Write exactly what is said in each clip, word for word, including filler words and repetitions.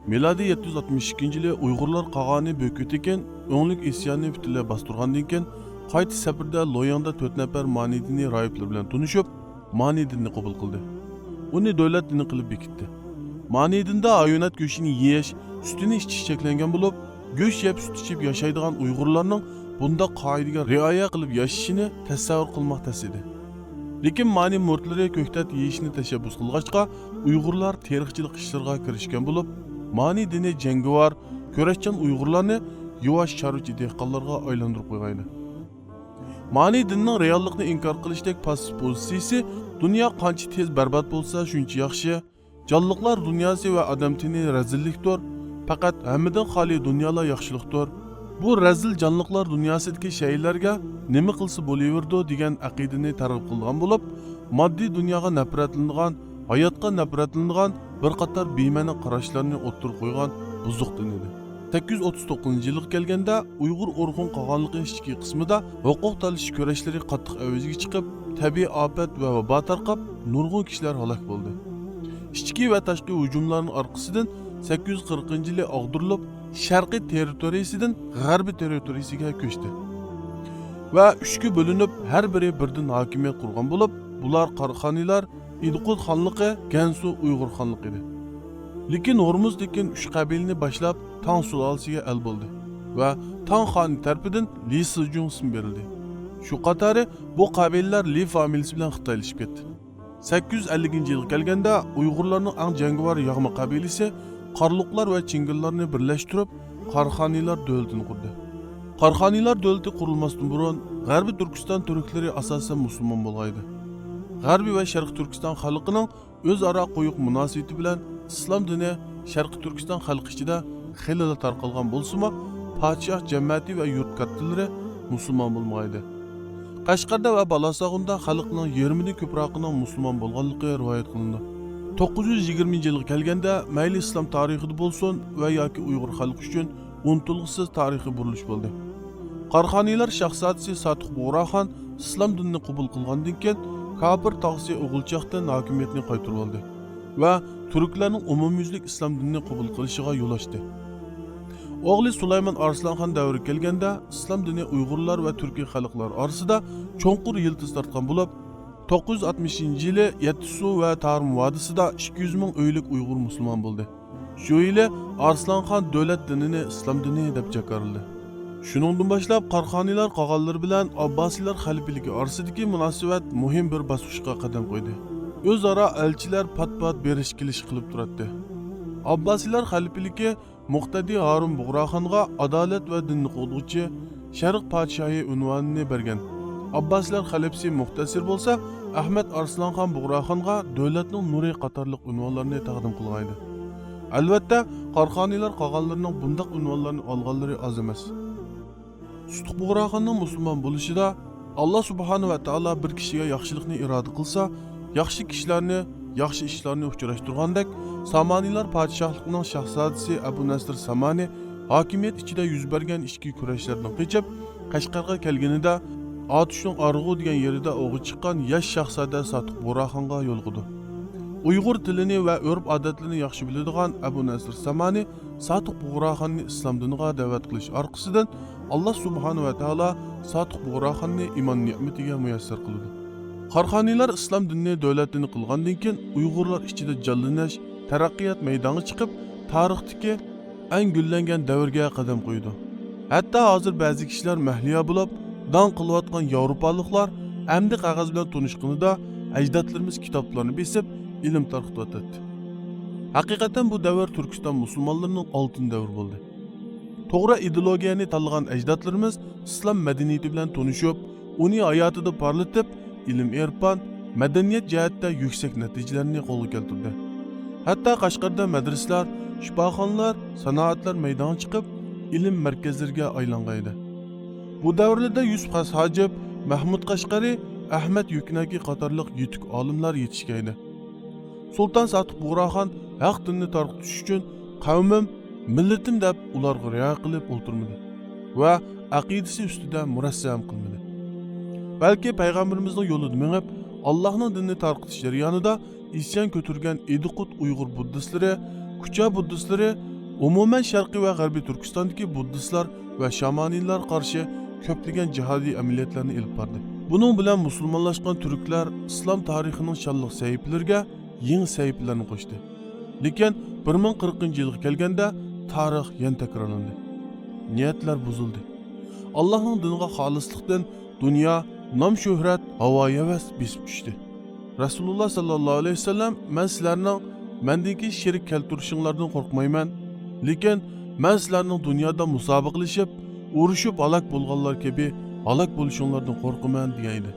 مىلادىي يەتتە يۈز ئاتمىش ئىككىنچى يىلى ئۇيغۇرلار قاغانى بۆكۈتىكەن ئۆڭلۈك ئېسىيانى پۈتۈنلەي باستۇرغاندىن كېيىن، قايتىش سەپىرىدە لوياڭدا تۆت نەپەر مانى دىنى راھىبلىرى بىلەن تونۇشۇپ، مانى دىنىنى قوبۇل قىلدى. ئۇنى دۆلەت دىنى قىلىپ بېكىتتى. مانى دىندا ھايۋانات گۆشىنى يېيىش، سۈتىنى ئىچىش چەكلەنگەن بولۇپ، گۆش يەپ سۈت ئىچىپ ياشايدىغان ئۇيغۇرلارنىڭ بۇنداق قائىدىگە رىئايە قىلىپ ياشىشىنى تەسەۋۋۇر قىلماق تەس ئىدى. لېكىن مانى مۇرىتلىرى كۆكتات يېيىشنى تەشەببۇس قىلغاچقا، ئۇيغۇرلار تېرىقچىلىق ئىشلىرىغا كىرىشكەن بولۇپ، مانى دىنى جەڭگىۋار، كۈرەشچان ئۇيغۇرلارنى يۇۋاش چارۋىچى دېھقانلارغا ئايلاندۇرۇپ قويغانىدى. مانى دىننىڭ رېئاللىقنى ئىنكار قىلىشتەك پاسسىپ پوزىتسىيىسى دۇنيا قانچە تېز بەربات بولسا، شۇنچە ياخشى. جانلىقلار دۇنياسى ۋە ئادەم تېنى رەزىللىكتۇر. پەقەت ھەممىدىن خالىي دۇنيالا ياخشىلىقتۇر. بۇ رەزىل جانلىقلار دۇنياسىدىكى شەيئىلەرگە نېمە قىلسا بولۇۋېرىدۇ دېگەن ئەقىدىنى تەرغىب قىلغان بولۇپ، ماددىي دۇنياغا نەپرەتلىنىدىغان، ھاياتقا نەپرەتلىنىدىغان بىر قاتار بىمەنە قاراشلارنى ئوتتۇرىغا قويغان بۇزۇق دىن ئىدى. سەككىز يۈز ئوتتۇز توققۇزىنچى يىلغا كەلگەندە ئۇيغۇر ئورخۇن قاغانلىقى ئىچكى قىسمىدا ھوقۇق تالىشىش كۈرەشلىرى قاتتىق ئەۋجىگە چىقىپ، تەبىئىي ئاپەت ۋە ۋابا تارقاپ، نۇرغۇن كىشىلەر ھالاك بولدى. ئىچكى ۋە تاشقى ھۇجۇملارنىڭ ئارقىسىدىن سەككىز يۈز قىرىقىنچى يىلى ئاغدۇرۇلۇپ، شەرقىي تېررىتورىيىسىدىن غەربىي تېررىتورىيىسىگە كۆچتى ۋە ئۈچكە بۆلۈنۈپ، ھەر بىرى بىردىن ھاكىمىيەت قۇرغان بولۇپ، بۇلار قاراخانىيلار، ئىدىقۇت خانلىقى، گەنسۇ ئۇيغۇر خانلىقى ئىدى. لېكىن ھورمۇزدىكى ئۈچ قەبىلىنى باشلاپ تاڭ سۇلالىسىگە ئەل بولدى ۋە تاڭ خانى تەرىپىدىن لى سىجۇڭ ئىسمى بېرىلدى. شۇ قاتارى بۇ قەبىلىلەر لى فامىلىسى بىلەن خىتايلىشىپ كەتتى. سەككىز يۈز ئەللىكىنچى يىلغا كەلگەندە ئۇيغۇرلارنىڭ ئەڭ جەڭگىۋار ياغما قەبىلىسى قارلۇقلار ۋە چىڭگىللارنى بىرلەشتۈرۈپ، قاراخانىيلار دۆلىتىنى قۇردى. قاراخانىيلار دۆلىتى قۇرۇلماستىن بۇرۇن غەربىي تۈركىستان تۈركلىرى ئاساسەن مۇسۇلمان بولغان ئىدى. غەربىي ۋە شەرقىي تۈركىستان خەلقىنىڭ ئۆزئارا قويۇق مۇناسىۋىتى بىلەن ئىسلام دىنى شەرقىي تۈركىستان خەلقى ئىچىدە خېلىلا تارقالغان بولسىمۇ، پادىشاھ جەمەتى ۋە يۇرت كاتتىلىرى مۇسۇلمان بولمىغان ئىدى. قەشقەردە ۋە بالاساغۇندا خەلقنىڭ يېرىمىدىن كۆپرەكىنىڭ مۇسۇلمان بولغانلىقى رىۋايەت قىلىنىدۇ. توققۇز يۈز يىگىرمىنچى يىلغا كەلگەندە، مەيلى ئىسلام تارىخىدا بولسۇن ۋە ياكى ئۇيغۇر خەلقى ئۈچۈن ئۇنتۇلغۇسىز تارىخىي بۇرۇلۇش بولدى. قاراخانىيلار شاھزادىسى ساتۇق بۇغراخان ئىسلام دىنىنى قوبۇل قىلغاندىن كېيىن، كاپىر تاغىسى ئوغۇلچاقتىن ھاكىمىيەتنى قايتۇرۇۋالدى ۋە تۈركلەرنىڭ ئومۇميۈزلۈك ئىسلام دىنىنى قوبۇل قىلىشىغا يول ئاچتى. ئوغلى سۇلايمان ئارسلانخان دەۋرىگە كەلگەندە، ئىسلام دىنى ئۇيغۇرلار ۋە تۈركىي خەلقلەر ئارىسىدا چوڭقۇر يىلتىز تارتقان بولۇپ، توققۇز يۈز ئاتمىشىنچى يىلى يەتتىسۇ ۋە تارىم ۋادىسىدا ئىككى يۈز مىڭ ئۆيلۈك ئۇيغۇر مۇسۇلمان بولدى. شۇ يىلى ئارسلانخان دۆلەت دىنىنى ئىسلام دىنى دەپ جاكارلىدى. شۇنىڭدىن باشلاپ قاراخانىيلار قاغانلىرى بىلەن ئابباسىيلار خەلىپىلىكى ئارىسىدىكى مۇناسىۋەت مۇھىم بىر باسقۇچقا قەدەم قويدى. ئۆزئارا ئەلچىلەر پات-پات بېرىش-كېلىش قىلىپ تۇراتتى. ئابباسىيلار خەلىپىلىكى مۇقتەدى ھارۇن بۇغراخانغا ئادالەت ۋە دىننى قوغدىغۇچى، شەرق پادىشاھى ئۇنۋانىنى بەرگەن. ئابباسىيلار خەلىپىسى مۇقتەسىر بولسا ئەھمەد ئارسلانخان بۇغراخانغا دۆلەتنىڭ نۇرى قاتارلىق ئۇنۋانلارنى تەقدىم قىلغانىدى. ئەلۋەتتە، قاراخانىيلار قاغانلىرىنىڭ بۇنداق ئۇنۋانلارنى ئالغانلىرى ئاز ئەمەس. سۇتۇق بۇغراخاننىڭ مۇسۇلمان بولۇشىدا، ئاللا سۇبھانە ۋە تائالا بىر كىشىگە ياخشىلىقنى ئىرادە قىلسا، ياخشى كىشىلەرنى، ياخشى ئىشلارنى ئۇچراشتۇرغاندەك، سامانىيلار پادىشاھلىقىنىڭ شاھزادىسى ئەبۇ نەسىر سامانى ھاكىمىيەت ئىچىدە يۈز بەرگەن ئىچكى كۈرەشلەردىن قېچىپ، قەشقەرگە كەلگىنىدە، ئاتۇشنىڭ ئارغۇ دېگەن يېرىدە ئوغۇ چىققان ياش شاھزادە ساتۇق بۇغراخانغا يولۇقىدۇ. ئۇيغۇر تىلىنى ۋە ئۆرپ-ئادەتلىرىنى ياخشى بىلىدىغان ئەبۇ نەسىر سامانى ساتۇق بۇغراخاننى ئىسلام دىنىغا دەۋەت قىلىش ئارقىسىدىن، ئاللا سۇبھانە ۋە تائالا ساتۇق بۇغراخاننى ئىمان نېمىتىگە مۇيەسسەر قىلىدۇ. قاراخانىيلار ئىسلام دىنىنى دۆلەت دىنى قىلغاندىن كېيىن، ئۇيغۇرلار ئىچىدە جانلىنىش، تەرەققىيات مەيدانغا چىقىپ، تارىختىكى ئەڭ گۈللەنگەن دەۋرگە قەدەم قويىدۇ. ھەتتا ھازىر بەزى كىشىلەر مەھلىيا بولۇپ، داڭ قىلىۋاتقان ياۋروپالىقلار ئەمدى قەغەز بىلەن تونۇشقىنىدا، ئەجدادلىرىمىز كىتابلارنى بېسىپ، ئىلىم تارقىتىۋاتاتتى. ھەقىقەتەن بۇ دەۋر تۈركىستان مۇسۇلمانلىرىنىڭ ئالتۇن دەۋرى بولدى. توغرا ئىدېئولوگىيەنى تاللىغان ئەجدادلىرىمىز ئىسلام مەدەنىيىتى بىلەن تونۇشۇپ، ئۇنى ھاياتىدا پارلىتىپ، ئىلىم-ئېرپان، مەدەنىيەت جەھەتتە يۈكسەك نەتىجىلەرنى قولغا كەلتۈردى. ھەتتا قەشقەردە مەدرىسىلەر، شىپاخانىلار، سانائەتلەر مەيدانغا چىقىپ، ئىلىم مەركەزلىرىگە ئايلانغان ئىدى. بۇ دەۋرلەردە يۈسۈپ خاس ھاجىپ، مەھمۇد قەشقەرى، ئەھمەد يۆكنەكى قاتارلىق يېتىك ئالىملار يېتىشكەن ئىدى. سۇلتان ساتۇق بۇغراخان ھەق دىننى تارقىتىش ئۈچۈن قەۋمىم، مىللىتىم دەپ ئۇلارغا رىئايە قىلىپ ئولتۇرمىدى ۋە ئەقىدىسى ئۈستىدە مۇرەسسەم قىلمىدى. بەلكى پەيغەمبىرىمىزنىڭ يولىدا مېڭىپ، ئاللاھنىڭ دىنىنى تارقىتىش جەريانىدا ئىسيان كۆتۈرگەن ئىدىقۇت ئۇيغۇر بۇددىستلىرى، كۇچا بۇددىستلىرى، ئومۇمەن، شەرقىي ۋە غەربىي تۈركىستاندىكى بۇددىستلار ۋە شامانىيلار قارشى كۆپلىگەن جىھادىي ئەمەلىيەتلەرنى ئېلىپ باردى. بۇنىڭ بىلەن مۇسۇلمانلاشقان تۈركلەر ئىسلام تارىخىنىڭ شانلىق سەھىپىلىرىگە يېڭى سەھىپىلەرنى قوشتى. لېكىن بىر مىڭ قىرىقىنچى يىلغا كەلگەندە تارىخ يەنە تەكرارلاندى. نىيەتلەر بۇزۇلدى. ئاللاھنىڭ دىنىغا خالىسلىقتىن دۇنيا، نام-شۆھرەت، ھاۋا-ھەۋەس بېسىپ چۈشتى. رەسۇلۇللا ساللاللاھۇ ئەلەيھى ۋەسەللەم، مەن سىلەرنىڭ مەندىن كېيىن شېرىك كەلتۈرۈشۈڭلاردىن قورقمايمەن، لېكىن مەن سىلەرنىڭ دۇنيادا مۇسابىقىلىشىپ، ئۇرۇشۇپ ھالاك بولغانلار كەبى ھالاك بولۇشۇڭلاردىن قورقىمەن، دېگەن ئىدى.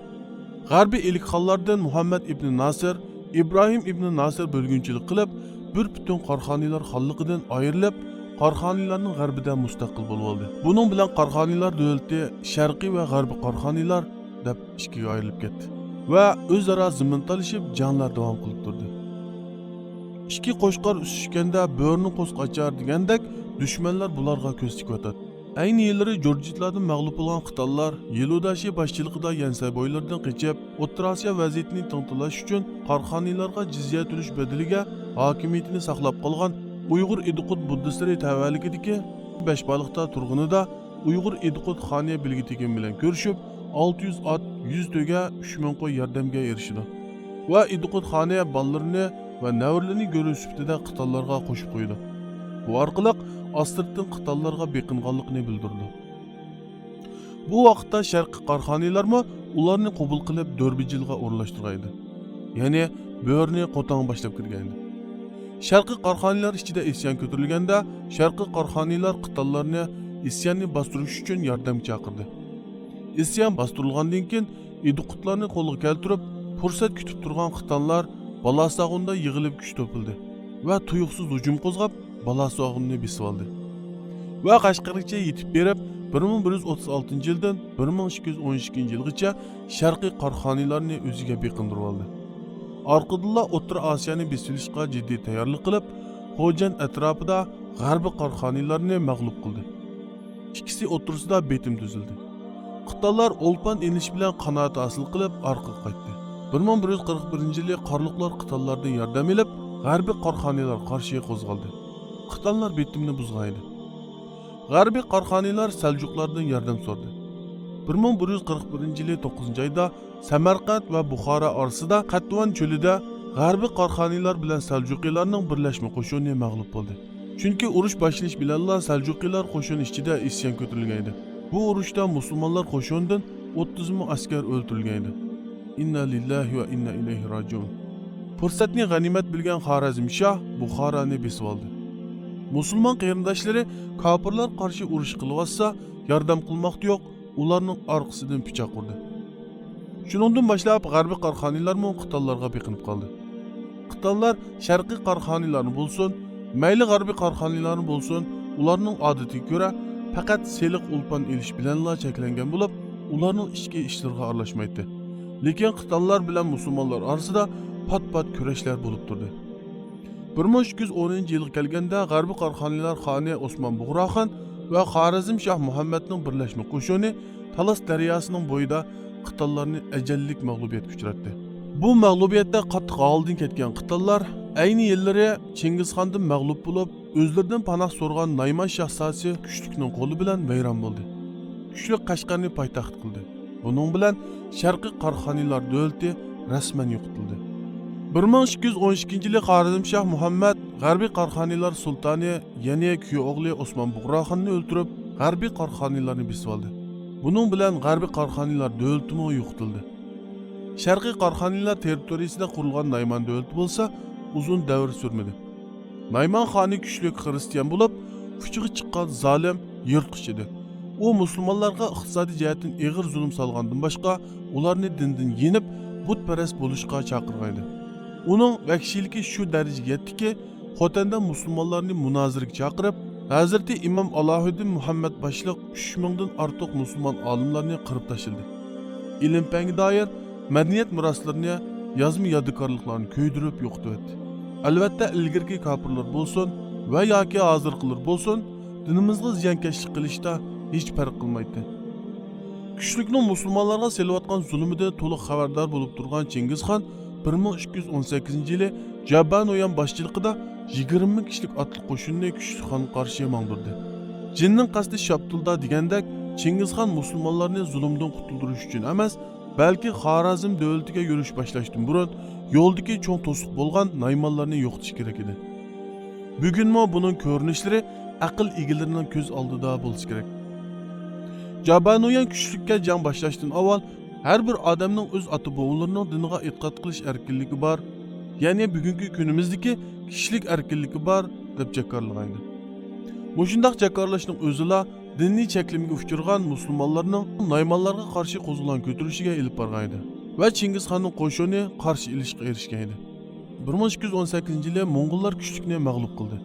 غەربىي ئىلىكخانلاردىن مۇھەممەد ئىبنى ناسىر، ئىبراھىم ئىبنى ناسىر بۆلگۈنچىلىك قىلىپ، بىر پۈتۈن قارخانىيلار خانلىقىدىن ئايرىلىپ، قارخانىيلارنىڭ غەربىدە مۇستەقىل بولۇۋالدى. بۇنىڭ بىلەن قارخانىيلار دۆلىتى شەرقىي ۋە غەربىي قارخانىيلار دەپ ئىككىگە ئايرىلىپ كەتتى ۋە ئۆزئارا زېمىن تالىشىپ جەڭلەر داۋام قىلىپ تۇردى. ئىككى قوچقار ئۈسۈشكەندە بۆرىنىڭ قوزىقى ئاچار دېگەندەك، دۈشمەنلەر بۇلارغا كۆز تىكىۋاتاتتى. ئەينى يىللىرى جۇرجىتلاردىن مەغلۇپ بولغان خىتانلار يېلۇداشى باشچىلىقىدا يەنسەي بويلىرىدىن قېچىپ، ئوتتۇرا ئاسىيا ۋەزىيىتىنى تىڭ تىللاش ئۈچۈن قارخانىيلارغا جىزيە تۆلەش بەدىلىگە ھاكىمىيىتىنى ساقلاپ قالغان ئۇيغۇر ئىدىقۇت بۇددىستلىرى تەۋەلىكىدىكى بەشبالىقتا تۇرغىنىدا، ئۇيغۇر ئىدىقۇت خانىيە بىلگە تېگىن بىلەن كۆرۈشۈپ، ئالتە يۈز ئات، يۈز تۆگە، ئۈچ مىڭ قوي ياردەمگە ئېرىشىدۇ ۋە ئىدىقۇت خانىيە بالىلىرىنى ۋە نەۋرىلىرىنى گۆرۈ سۈپىتىدە قىتانلارغا قوشۇپ قويىدۇ. بۇ ئارقىلىق ئاستىرتتىن قىتانلارغا بېقىنغانلىقىنى بىلدۈرىدۇ. بۇ ۋاقىتتا شەرقىي قارخانىيلارمۇ ئۇلارنى قوبۇل قىلىپ دۆربىجىلغا ئورۇنلاشتۇرغان ئىدى. يەنى بۆرىنى قوتاڭ باشلاپ كىرگەن ئىدى. شەرقىي قارخانىيلار ئىچىدە ئىسيان كۆتۈرۈلگەندە، شەرقىي قارخانىيلار قىتانلارنى ئىسياننى باستۇرۇش ئۈچۈن ياردەمگە چاقىردى. ئىسيان باستۇرۇلغاندىن كېيىن، ئىدىقۇتلارنى قولغا كەلتۈرۈپ، پۇرسەت كۈتۈپ تۇرغان قىتانلار بالاساغۇندا يىغىلىپ كۈچ توپلىدى ۋە تۇيۇقسىز ھۇجۇم قوزغاپ، بالاساغۇننى بېسىۋالدى ۋە قەشقەرگىچە يېتىپ بېرىپ، بىر مىڭ بىر يۈز ئوتتۇز ئالتىنچى يىلدىن بىر مىڭ ئىككى يۈز ئون ئىككىنچى يىلغىچە شەرقىي قارخانىيلارنى ئۆزىگە بېقىندۇرۇۋالدى. ئارقىدىنلا ئوتتۇرا ئاسىيانى بېسىۋېلىشقا جىددىي تەييارلىق قىلىپ، خوجەنت ئەتراپىدا غەربىي قارخانىيلارنى مەغلۇپ قىلدى. ئىككىسى ئوتتۇرىسىدا بېتىم تۈزۈلدى. قىتانلار ئولپان ئېلىش بىلەن قانائەت ھاسىل قىلىپ ئارقىغا قايتتى. بىر مىڭ بىر يۈز قىرىق بىرىنچى يىلى قارلۇقلار قىتانلاردىن ياردەم ئېلىپ، غەربىي قارخانىيلار قارشى قوزغالدى. قىتانلار بېتىمنى بۇزغان ئىدى. غەربىي قارخانىيلار سەلجۇقلاردىن ياردەم سورىدى. بىر مىڭ بىر يۈز قىرىق بىرىنچى يىلى توققۇزىنچى ئايدا سەمەرقەنت ۋە بۇخارا ئارىسىدا قەتۋان چۆلىدە غەربىي قارخانىيلار بىلەن سەلجۇقىيلارنىڭ بىرلەشمە قوشۇنى مەغلۇپ بولدى. چۈنكى ئۇرۇش باشلىنىش بىلەنلا سەلجۇقىيلار قوشۇنى ئىچىدە ئىسيان كۆتۈرۈلگەن ئىدى. بۇ ئۇرۇشتا مۇسۇلمانلار قوشۇنىدىن ئوتتۇز مىڭ ئەسكەر ئۆلتۈرۈلگەن ئىدى. ئىننا لىللاھى ۋە ئىننا ئىلەيھى راجىئۇن. پۇرسەتنى غەنىيمەت بىلگەن خارەزمشاھ بۇخارانى بېسىۋالدى. مۇسۇلمان قېرىنداشلىرى كاپىرلار قارشى ئۇرۇش قىلىۋاتسا، ياردەم قىلماقتا يوق، ئۇلارنىڭ ئارقىسىدىن پىچاق ئۇردى. شۇنىڭدىن باشلاپ غەربىي قارخانىيلارمۇ قىتانلارغا بېقىنىپ قالدى. قىتانلار شەرقىي قارخانىيلارنى بولسۇن، مەيلى غەربىي قارخانىيلارنى بولسۇن، ئۇلارنىڭ ئادىتىگە كۆرە پەقەت سېلىق ئولپان ئېلىش بىلەنلا چەكلەنگەن بولۇپ، ئۇلارنىڭ ئىچكى ئىشلىرىغا ئارىلاشمايتتى. لېكىن قىتانلار بىلەن مۇسۇلمانلار ئارىسىدا پات-پات كۈرەشلەر بولۇپ تۇردى. بىر مىڭ ئىككى يۈز ئونىنچى يىلغا كەلگەندە غەربىي قارخانىيلار خانى ئوسمان بۇغراخان ۋە خارەزمشاھ مۇھەممەدنىڭ بىرلەشمە قوشۇنى تالاس دەرياسىنىڭ بويىدا قىتانلارنى ئەجەللىك مەغلۇبىيەتكە ئۇچراتتى. بۇ مەغلۇبىيەتتە قاتتىق ھالىدىن كەتكەن قىتانلار ئەينى يىللىرى چىڭگىزخاندىن مەغلۇپ بولۇپ، ئۆزلىرىدىن پاناھ سورىغان نايمان شاھزادىسى كۈچلۈكنىڭ قولى بىلەن ۋەيران بولدى. كۈچلۈك قەشقەرنى پايتەخت قىلدى. بۇنىڭ بىلەن شەرقىي قارخانىيلار دۆلىتى رەسمەن يوقىتىلدى. بىر مىڭ ئىككى يۈز ئون ئىككىنچى يىلى خارەزمشاھ مۇھەممەد غەربىي قارخانىيلار سۇلتانى، يەنى كۈيئوغلى ئوسمان بۇغراخاننى ئۆلتۈرۈپ، غەربىي قارخانىيلارنى بېسىۋالدى. بۇنىڭ بىلەن غەربىي قارخانىيلار دۆلىتىمۇ يوقىتىلدى. شەرقىي قارخانىيلار تېررىتورىيىسىدە قۇرۇلغان نايمان دۆلىتى بولسا ئۇزۇن دەۋر سۈرمىدى. نايمان خانى كۈچلۈك خىرىستىيان بولۇپ، پۇچىقى چىققان زالىم، يىرتقۇچ ئىدى. ئۇ مۇسۇلمانلارغا ئىقتىسادىي جەھەتتىن ئېغىر زۇلۇم سالغاندىن باشقا، ئۇلارنى دىندىن يېنىپ، بۇتپەرەس بولۇشقا چاقىرغان ئىدى. ئۇنىڭ ۋەھشىيلىكى شۇ دەرىجىگە يەتتىكى، خوتەندە مۇسۇلمانلارنى مۇنازىرىگە چاقىرىپ، ھەزرىتى ئىمام ئالاھۇددىن مۇھەممەد باشلىق ئۈچ مىڭدىن ئارتۇق مۇسۇلمان ئالىملارنى قىرىپ تاشلىدى. ئىلىم-پەنگە دائىر مەدەنىيەت مىراسلىرىنى، يازما يادىكارلىقلارنى كۆيدۈرۈپ يوقىتىۋەتتى. ئەلۋەتتە، ئىلگىرىكى كاپىرلار بولسۇن ۋە ياكى ھازىرقىلار بولسۇن، دىنىمىزغا زىيانكەشلىك قىلىشتا ھېچ پەرق قىلمايتتى. كۈچلۈكنىڭ مۇسۇلمانلارغا سېلىۋاتقان زۇلۇمىدىن تولۇق خەۋەردار بولۇپ تۇرغان چىڭگىزخان بىر مىڭ ئىككى يۈز ئون سەككىزىنچى يىلى جاببار نويان باشچىلىقىدا يىگىرمە مىڭ كىشىلىك ئاتلىق قوشۇننى كۈچلۈك خانغا قارشى ماڭدۇردى. جىننىڭ قەستى شاپتۇلدا دېگەندەك، چىڭگىزخان مۇسۇلمانلارنى زۇلۇمدىن قۇتۇلدۇرۇش ئۈچۈن ئەمەس، بەلكى خارازم دۆلىتىگە يۈرۈش باشلاشتىن بۇرۇن يولدىكى چوڭ توسۇق بولغان نايمانلارنى يوقىتىش كېرەك ئىدى. بۈگۈنمۇ بۇنىڭ كۆرۈنۈشلىرى ئەقىل ئىگىلىرىنىڭ كۆز ئالدىدا بولسا كېرەك. جابانۇيان كۈچلۈككە جەڭ باشلاشتىن ئاۋۋال، ھەر بىر ئادەمنىڭ ئۆز ئاتا-بوۋىلىرىنىڭ دىنىغا ئېتىقاد قىلىش ئەركىنلىكى بار، يەنى بۈگۈنكى كۈنىمىزدىكى كىشىلىك ئەركىنلىكى بار، دەپ جاكارلىغانىدى. مۇشۇنداق جاكارلاشنىڭ ئۆزىلا دىنىي چەكلىمىگە ئۇچرىغان مۇسۇلمانلارنىڭ نايمانلارغا قارشى قوزغىلىڭ كۆتۈرۈشىگە ئېلىپ بارغانىدى ۋە چىڭگىزخاننىڭ قوشۇنى قارشى ئېلىشقا ئېرىشكەن ئىدى. بىر مىڭ ئىككى يۈز ئون سەككىزىنچى يىلى موڭغۇللار كۈچلۈكنى مەغلۇپ قىلدى.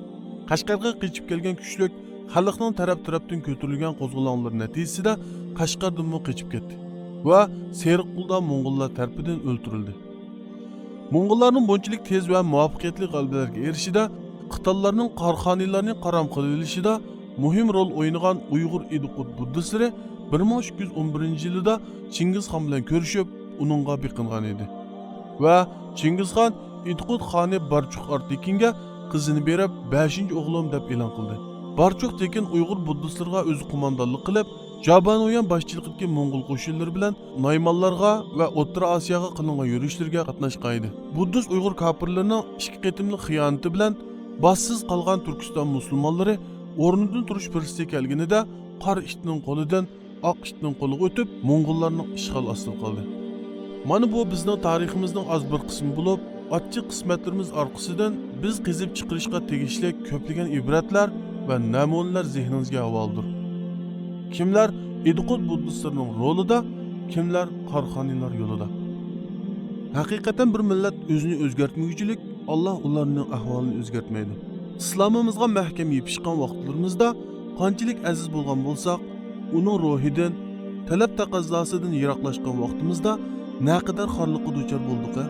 قەشقەرگە قېچىپ كەلگەن كۈچلۈك خەلقنىڭ تەرەپ-تەرەپتىن كۆتۈرۈلگەن قوزغىلاڭلىرى نەتىجىسىدە قەشقەردىنمۇ قېچىپ كەتتى ۋە سېرىققۇلدا موڭغۇللار تەرىپىدىن ئۆلتۈرۈلدى. موڭغۇللارنىڭ بۇنچىلىك تېز ۋە مۇۋەپپەقىيەتلىك غەلىبىلەرگە ئېرىشىشىدە، قىتانلارنىڭ قاراخانىيلارنى قارام قىلىۋېلىشىدا مۇھىم رول ئوينىغان ئۇيغۇر ئىدىقۇت بۇددىستلىرى بىر مىڭ ئىككى يۈز ئون بىرىنچى يىلىدا چىڭگىزخان بىلەن كۆرۈشۈپ، ئۇنىڭغا بېقىنغان ئىدى. ۋە چىڭگىزخان ئىدىقۇت خانى بارچۇق ئارتېكىنگە قىزىنى بېرىپ، بەشىنچى ئوغلۇم دەپ ئېلان قىلدى. بارچۇق تېكىن ئۇيغۇر بۇددىستلىرىغا ئۆزى قوماندانلىق قىلىپ، جابانۇيان باشچىلىقىدىكى موڭغۇل قوشۇنلىرى بىلەن نايمانلارغا ۋە ئوتتۇرا ئاسىياغا قىلىنغان يۈرۈشلىرىگە قاتناشقان ئىدى. بۇددىست ئۇيغۇر كاپىرلىرىنىڭ ئىككى قېتىملىق خىيانىتى بىلەن باشسىز قالغان تۈركىستان مۇسۇلمانلىرى ئورنىدىن تۇرۇش پۇرسىتى كەلگىنىدە، قارا ئىتنىڭ قولىدىن ئاق ئىتنىڭ قولىغا ئۆتۈپ، موڭغۇللارنىڭ ئىشغال ئاستىدا قالدى. مانا بۇ بىزنىڭ تارىخىمىزنىڭ ئاز بىر قىسمى بولۇپ، ئاچچىق قىسمەتلىرىمىز ئارقىسىدىن بىز قېزىپ چىقىرىشقا تېگىشلىك كۆپلىگەن ئىبرەتلەر ۋە نەمۇنىلەر زېھنىڭىزگە ھاۋالىدۇر. كىملەر ئىدىقۇت بۇددىستلىرىنىڭ رولىدا، كىملەر قاراخانىيلار يولىدا. ھەقىقەتەن بىر مىللەت ئۆزىنى ئۆزگەرتمىگۈچىلىك، ئاللا ئۇلارنىڭ ئەھۋالىنى ئۆزگەرتمەيدۇ. ئىسلامىمىزغا مەھكەم يېپىشقان ۋاقىتلىرىمىزدا قانچىلىك ئەزىز بولغان بولساق، ئۇنىڭ روھىدىن، تەلەپ تەقەززاسىدىن يىراقلاشقان ۋاقتىمىزدا نەقەدەر خارلىققا دۇچار بولدۇق-ە؟